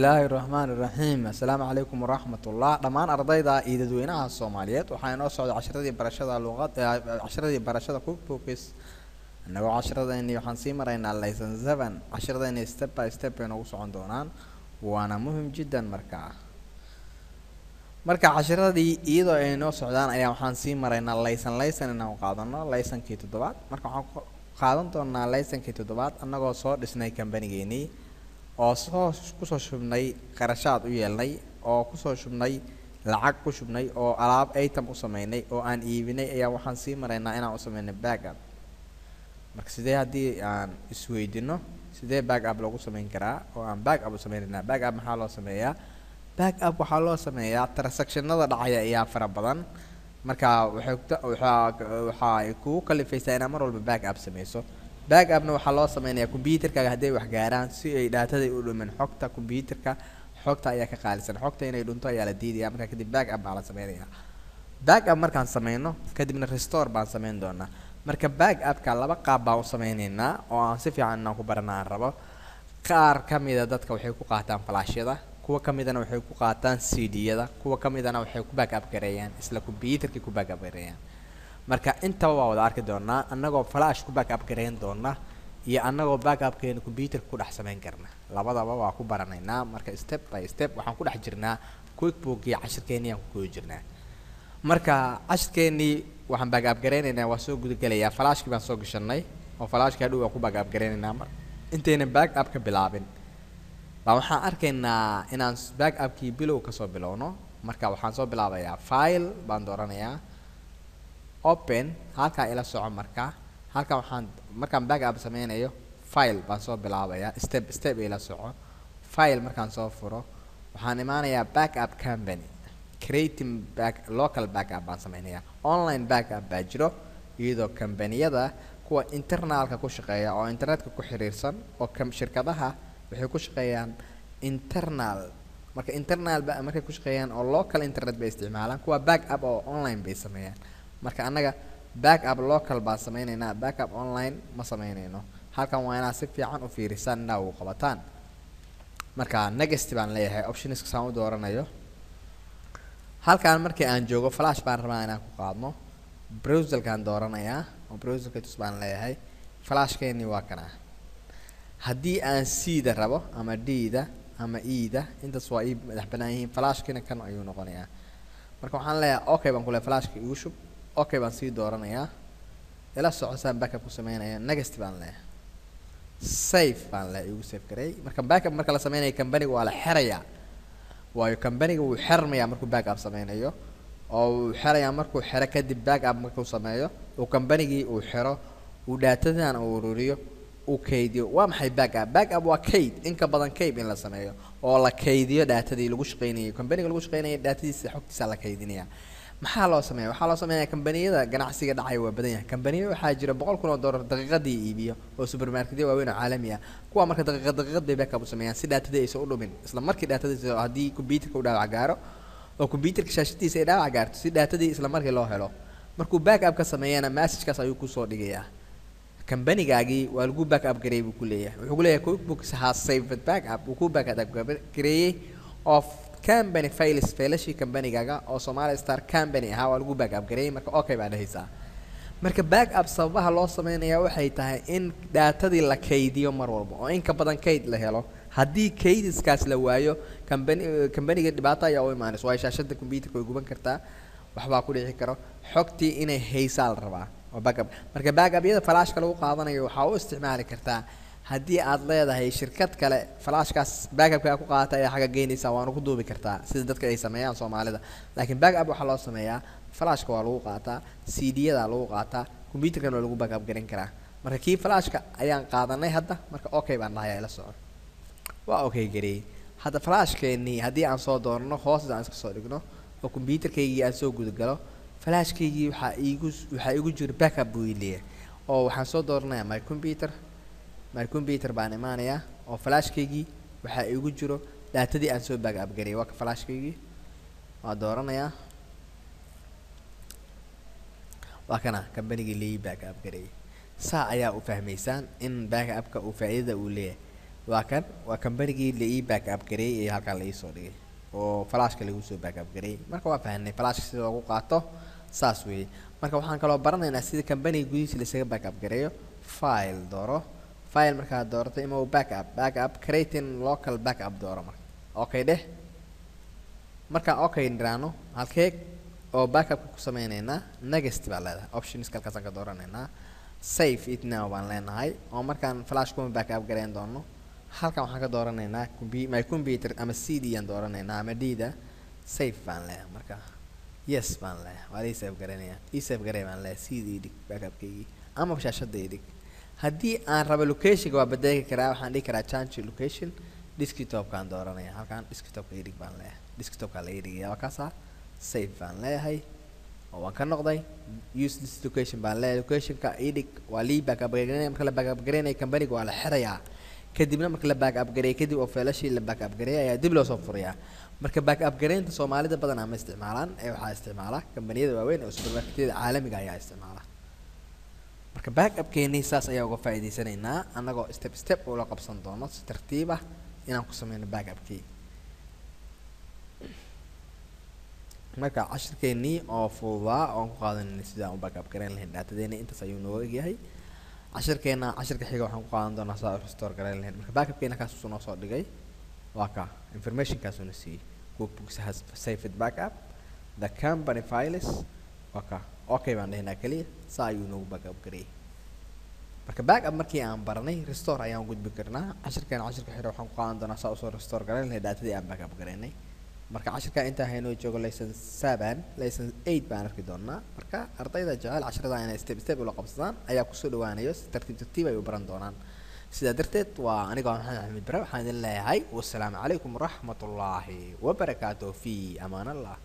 Bismillaahi raxmaani raxiim. Assalaamu calaykum waraxmatullah dhammaan ardayda iyo dadweynaha Soomaaliyeed. Waxaa inoo socda casharadii barashada luqad, casharadii barashada QuickBooks. Innagoo casharadeenii waxaan sii maraynaa lesson 7. Casharadeenii step by step bay noogu socon doonaan, waana muhim jiddan. Marka casharadii iyadoo ay noo socdaan ayaa waxaan sii maraynaa lesson inaan qaadano lessonkii toddobaad. Marka waxaan ku qaadan doonaa lessonkii toddobaad annagoo soo dhisnay kambanigeenii oo soo kusoo shubnay qarashaad u yeelnay oo kusoo shubnay lacag ku shubnay oo alaab item u sameynay oo aan iibinay, ayaa waxaan sii maraynaa inaan u sameynay backup. Marka sidee, haddii aan isweydino, sidee backup loogu sameyn karaa oo aan backup u sameynaynaa? Backup maxaa loo sameeyaa? Backup waxaa loo sameeyaa transactionada dhacaya ayaa fara badan. Marka waxay waxaa waxay kugu kalifaysaa inaad mar walba backup sameyso. Backupna waxaa loo sameynayaa computerkaaga hadday wax gaaraan, si ay datada u dhumin. Xogta computerka, xogta ayaa ka qaalisan, xogta inay dhunto ayaa la diidaya. Marka kadib backup baa la sameynayaa. Backup markaan sameyno kadibna restore baan sameyn doonaa. Marka backupka laba qaab baan u sameyneynaa oo aan si fiican inaan ku barana aan rabo. Qaar ka mida dadka waxay ku qaataan flashyada, kuwa ka midana waxay ku qaataan CD-yada, kuwa ka midana waxay ku backup gareeyaan isla computerkii ku backup gareeyaan. Marka intaba waa wada arki doonaa, annagoo flash ku backup gareyn doona iyo annagoo backupkeena computerka ku dhex sameyn karna, labadaba waa ku baranaynaa. Marka step by step waxaan ku dhex jirnaa QuickBook iyo cashirkeenii aan ku guda jirnaa. Marka cashirkeenii waxaan backup gareynaynaa, waa soo gudagelayaa, flashkii baan soo gashanay oo flashkii hadhow waan ku backup gareynaynaa. Mar intaynan backup ka bilaabin baa waxaan arkaynaa inaan backupkii bilow kasoo bilowno. Marka waxaan soo bilaabayaa file baan dooranayaa, open, halkaa ila soco. Marka halkan waxaan markaan backup sameynayo file baan soo bilaabayaa, step step ila soco. File markaan soo furo waxaan imaanayaa backup company, creating back local backup baan sameynayaa. Online backup baa jiro, iyadoo kambaniyada kuwa internalka ku shaqeeya oo internetka ku xiriirsan oo shirkadaha waxay ku shaqeeyaan internal. Marka internal ba markay ku shaqeeyaan oo local internet bay isticmaalaan, kuwa backup oo online bay sameeyaan. Marka annaga backup local baan sameyneynaa, backup online ma sameyneyno. Halkan waa inaad si fiican u fiirisaan, inaa ugu qabataan. Marka next baan leeyahay, optionska saan u dooranayo. Halkan markii aan joogo flash baan rabaa inaan ku qaadno, browserkaan dooranayaa oo browserka tus baan leeyahay. Flashkeeni waa kana. Haddii aan C-da rabo ama D-da ama E-da, intaas waa ii madax banaan yihiin. Flashkiina kan ayuu noqonayaa. Marka waxaan leeyahay okay baan ku leeyahay, flashka igu shub, okay baan sii dooranayaa. Ila socosaan backup ku sameynaya. Next baan leeyahay, save baan leeyahay, igu save gareey. Marka backup marka la sameynayo companyga waa la xerayaa, waayo companyga wuu xermayaa markuu backup sameynayo oo wuu xerayaa. Markuu xero kadib, backup markuu sameeyo uu companygii uu xero, uu datadan uu ururiyo, uu kaydiyo. Waa maxay backup? Backup waa kayd, in ka badan kayd in la sameeyo oo la kaydiyo datadii lagu shaqeynayay, companyga lagu shaqeynayay datadiisa, xogtiisa la kaydinaya. Maxaa loo sameeya? Waxaa loo sameeyaa kambaniyada ganacsiga dhacay waa badan yahay. Kambaniyo waxaa jira $100,000 daqiiqadii iibiyo oo supermarketyo waaweyn oo caalami ah. Kuwa marka daqiiqad daqiiqad bay backup u sameeyaan si datadii aysan u dhumin isla markii datadiisa. Haddii computerka u dhaawac gaaro oo computerka shaashadiisa ay dhaawac gaarto, si datadii isla markii loo helo. Markuu backup ka sameeyana messagekaas ayuu kusoo dhigayaa: kambanigaagii waa lagu backup gareeyay buu ku leeyahay. Wuxuu ku leeyahay "QuickBooks has saved backup", wuu ku backup gareeyey of company files, faylashii kambanigaaga oo Somali Star Company ahaa waa lagu backup gareeyay. Marka okay baa dhehaysaa. Marka backup sababaha loo sameynaya waxay tahay in datadii la kaydiyo mar walba oo in ka badan kayd la helo. Haddii kaydiskaas la waayo, kambaniga dhibaato ayaa u imaanaysa, waayo shaashada computerka way guban kartaa, waxbaa ku dhici karo. Xogtii inay haysaa la rabaa oo backup. Marka backup-yada flashka lagu qaadanayo waxaa u isticmaali kartaa haddii aad leedahay shirkad kale, flashkaas backupka ku qaadata ayaa xagga geynaysaa, waana ku duubi kartaa sida dadka ay sameeyaan Soomaalida. Laakiin backup waxaa loo sameeyaa flashka waa lagu qaataa, CD-yada lagu qaataa, computerkana waa lagu backup garan karaa. Marka kii flashka ayaan qaadanay hadda. Marka okay baan dhahayaa, ila soco. Waa okay gareeyey. Hadda flashkeenii haddii aan soo doorno, hoos aan iska soo dhigno oo computerkaygii aan soo gudagalo, flashkaygii waxaa igu jira backup buu ii leeyahay oo waxaan soo dooranayaa my computer. My computer baan imaanayaa oo flashkaygii waxaa igu jiro datadii aan soo backup gareeyay. Waa ka flashkaygii, waa dooranayaa, waa kana kambanigii leeyi backup gareeyay. Saa ayaa u fahmaysaan in backupka uu faa'iidada uu leeyahay. Waa kan, waa kambanigii la ii backup gareeyay ee halkan la ii soo dhigay oo flashka lagu soo backup gareeyay. Marka waa fahanay flashka sida loogu qaato, saas weeye. Marka waxaan kaloo baranaynaa sida kambaniga gudihiisa la isaga backup gareeyo. File dooro, file markaad doorato ima backup, backup creating local backup dooro. Marka okay dheh. Markaan okay niraano, halkee oo backupka ku sameyneynaa? Next baa leedahay, options halkaasaan ka dooranaynaa, save it now baan leenahay. Oo markaan flash kuma backup gareyn doono, halkan waxaan ka dooranaynaa my computer ama CD aan dooranaynaa ama D da. Save baan leeyahay, marka yes baan leeyahay, waa la ii save garanaya. Ii save garey baan leeyahay, CD dhig backupkaygii ama shaashadda ii dhig. Haddii aan rabo locationka waa bedeli karaa, waxaan dhihi karaa change location, desktopkaan dooranaya, halkaan desktopka ii dhig baan leeyahay, desktopka la ii dhigaya, waa kaasaa. Save baan leeyahay oo waan ka noqday. Use this location baan leeyahay, locationka ii dhig, waa lii backup gareynaya. Marka la backup gareynaya kambaniga waa la xirayaa, kadibna marka la backup gareeyo kadib oo feelashii la backup gareeyay ayaa dib loo soo furayaa. Marka backup gareynta Soomaalida badanaa ma isticmaalaan, ee waxaa isticmaala kambaniyada waaweyn oo supermarketyada caalamiga ayaa isticmaala. Marka backupkeenii saas ayaa uga faa'iidaysanaynaa, annagoo step step ula qabsan doono si tartiib ah inaan ku sameyno backupkii. Marka cashirkeenii oo fududaa oon ku qaadanayna sidaan u backup gareyn lahayn daatadeena intaas ayuu nooga egyahay cashirkeena. Cashirka xiga waxaan ku qaadan doonaa saa u restore gareyn lahayn. Marka backupkeena kaasuu noo soo dhigay, waa ka informationkaasuna siiyey, QuickBooks has saved backup the company files. Waa ka okay baan dhehnaa keliya, saa ayuu noogu backup gareeyay. Marka backup markii aan baranay, restore ayaan gudbi karnaa. Cashirkeena cashirka xira waxaan ku qaadan doonaa saa usoo restore gareyn lahayd daatadii aan backup gareynay. Marka cashirka intaa haynoo joogo, lesson 7, lesson 8 baan arki doonaa. Marka ardayda jecel casharada inay step step ula qabsadaan ayaa kusoo dhawaanayo, si tartiib tartiib ay u baran doonaan. Sidaa darteed waa anigoo Maxamed Axmed Bare, waxaan idin leeyahay wassalaamu calaykum waraxmatullaahi wabarakaatu, fi amaan Allah.